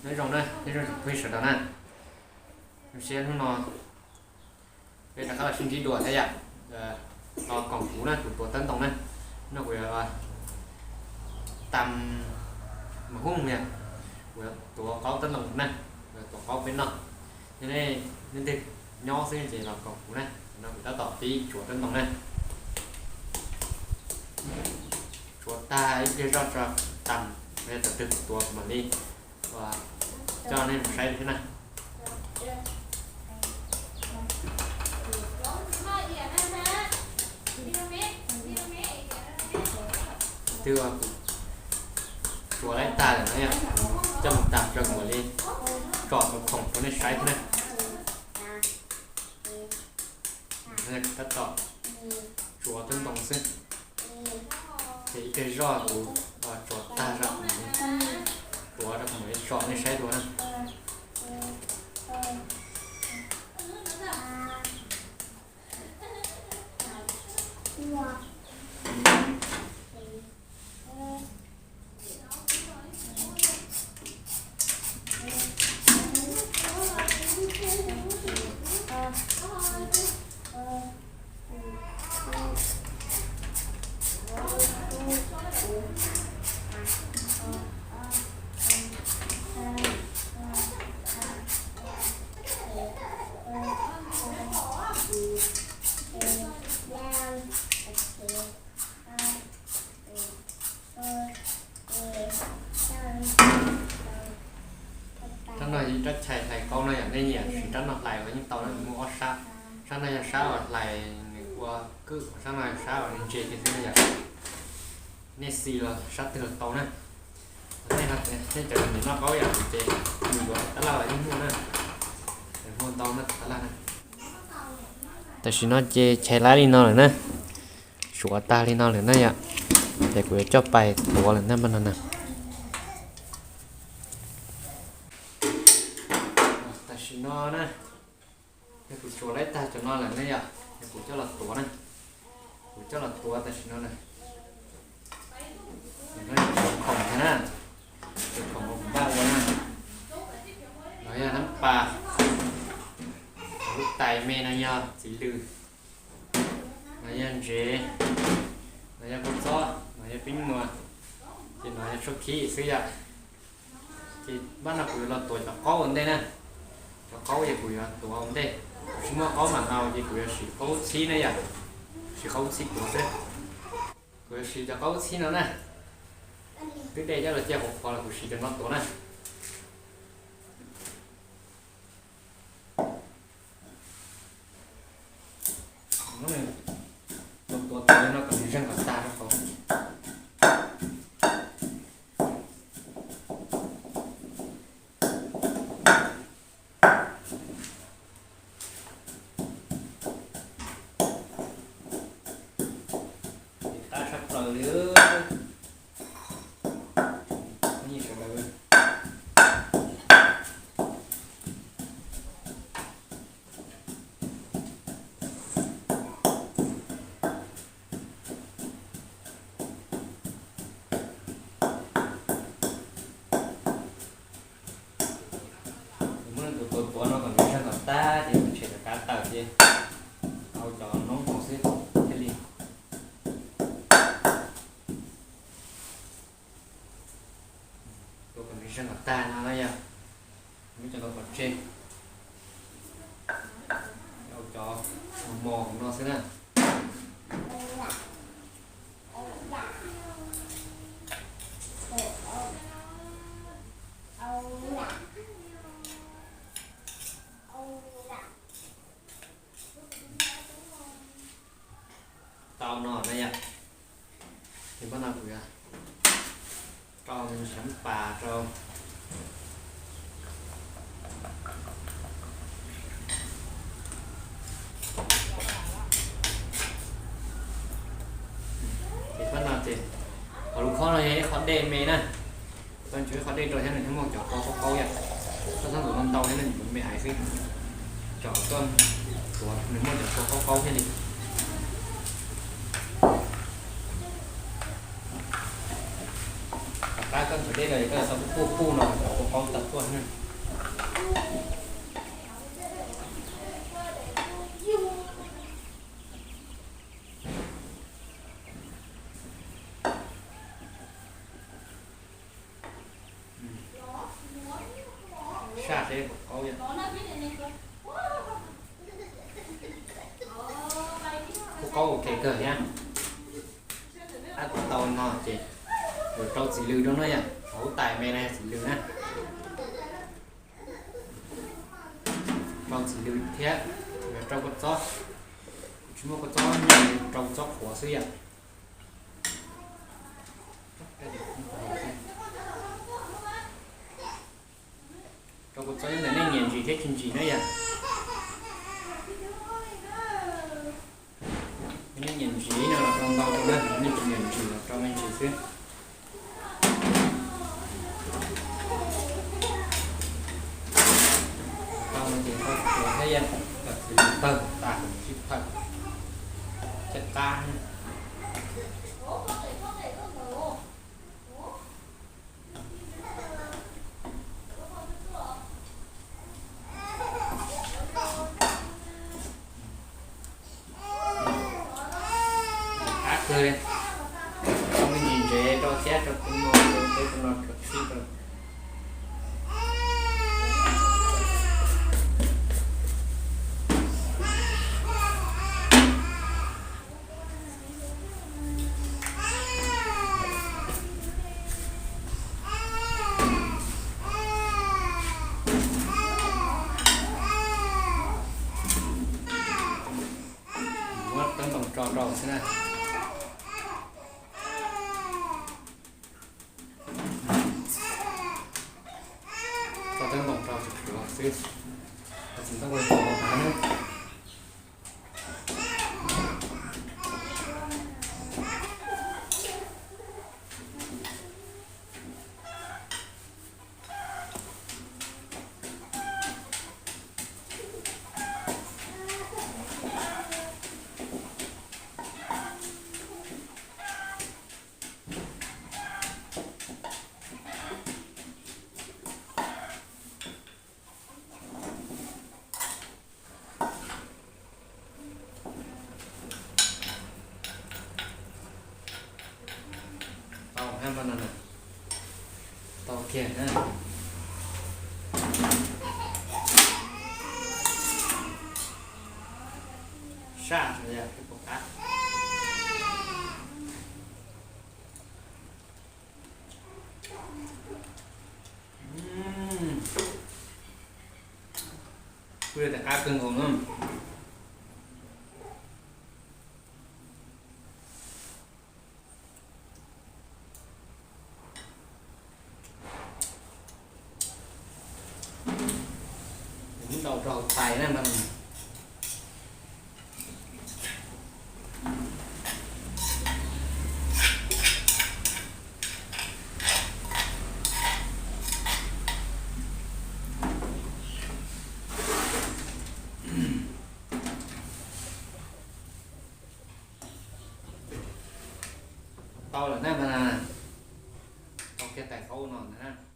Nyob zoo na, nyob zoo tsoom phooj ywg sawv daws na. Zoo siab hnub no peb rov qab los sib ntsib dua thiab yom. Los koom kuv na, kuv tuav teeb ntoo na. No kuv yuav tam mas huj yom, kuv yuav tuav qaub teeb ntoo na, kuv yuav tuav qaub peb noj. Yog nej leej twg nyob xwb ces los koom kuv na, no kuv tab tom pib tsuav teeb ntoo na. Tsuav tag ib pliag zoj tso, tam, yog thaum twg kuv tuav kuv mam li coj nej mus saib thiab na. Twb tsuav laib tag lawm no yom, coj mus tam tso kuv mam li tsom tus khoom rau nej saib thiab na. Tab tom tsuav teeb ntoo xwb, ces ib pliag zoj kuv tsuav tag zoj, tsuav rau kuv mam li tsom nej saib dua na. Rab no yog ib rab chais hlais qaub no yom, nej nyiam siv rab no hlais los yeej tau na, nws muaj ob sab. Sab no yog sab uas hlais nws ua kwj, sab no yog sab uas nws ntse kiag xwb na yom. Nej xis los sab twg los tau na. Nej cov nyiam noj qaub yam kuv ces nws yuav tab laj los yeej muaj na. Muaj ntau na tab laj na. Tam sim no ces chais laib li no lawm na, suav tag li no lawm na yom, ces kuv yuav coj pais tuav lawm na, npaj no na. Tam sim no na, yog kuv tsuav laib tag cov no lawm ne yom, yog kuv coj los tuav na, kuv coj los tuav tam sim no na. Khoom thiab na, ces khoom uas kuv npaj ua na, no yog nab pas, lub tais me no yog txiv lws, no yog ntsev, no yog kua txob, no yog peeb nua, ces no yog tshuab khib xwb yom. Ces npaj no kuv yuav los tuav cov qaub ua ntej na. Cov qaub ces kuv yuav tuav ua ntej, kuv tsis muaj qaub mam haus ces kuv yuav siv qaub txhib na yom, siv qaub txhib tuav xwb. Kuv yuav siv cov qaub txhib no na, twb de coj los cia qhuav qhuav los kuv siv cov no tuav na. Tuav tuav no kom nws zeeg kom tag rau hauv. Qab tshaj plaws li. Kuv muab tus tuav tuav no kom nws zeeg kom tag ces kuv tshem rov qab tawm ces hau cov noob haus xwb thiaj li. Tuav kom nws zeeg kom tag no na yom. Muab cov no pov tseg, hau cov mos mos no xwb na. Tau no na yom. Ces npaj no kuv yuav rau nws sab pas rau. Ces npaj no ces, qhov lub khob no yog ib qho dej me na. Koj ntsuav ib qho dej rau thiab nws thiaj muaj cov kua qaub qaub yom. Koj txhob ntxuav ntau ntau thiab nws yuav me aiv xwb. Cov koj ntxuav nws muaj cov kua qaub qaub thiaj li. Tom qab koj ntxuav Teb no ces koj tau kuj kuj no, kuj qaub tawm tuaj na. Saj seb puas qaub yom. Kuj qaub ua ke kawg thiab. Ab, kuv tau no ces yuav rau txiv lws rau na yom, hauv tais me na txiv lws na. Rau txiv lws thiab yuav rau kua txob, tsis muaj kua txob nyob, rau txob qhuav xwb yom. Rau kua txob ntawm nej nyiam ntsis thiab tsis ntsis na yom. Nej nyiam ntsis no los rau ntau rau na, nej tsis nyiam ntsis los rau me ntsis xwb. Tau no ces tau thiab yom, kom txiv lws tawg tas sib phawm caj qab. Qab kawg li. Rau me ntsis ntsev rau thiab rau tus no, rau tus no, rau tshib rau. Muab teeb ntoo tso rau xwb na. Tso teeb ntoo rau tsuav xwb, tsis tau ua tau na. Tau hab, tau kiag na. Saj yog ib puas qab. Kuj yog tias qab kawg nkaus na. Muab ntau rau hauv tais na mas. Tau lawm na mas. Tau kiag tais qaub no ntag na.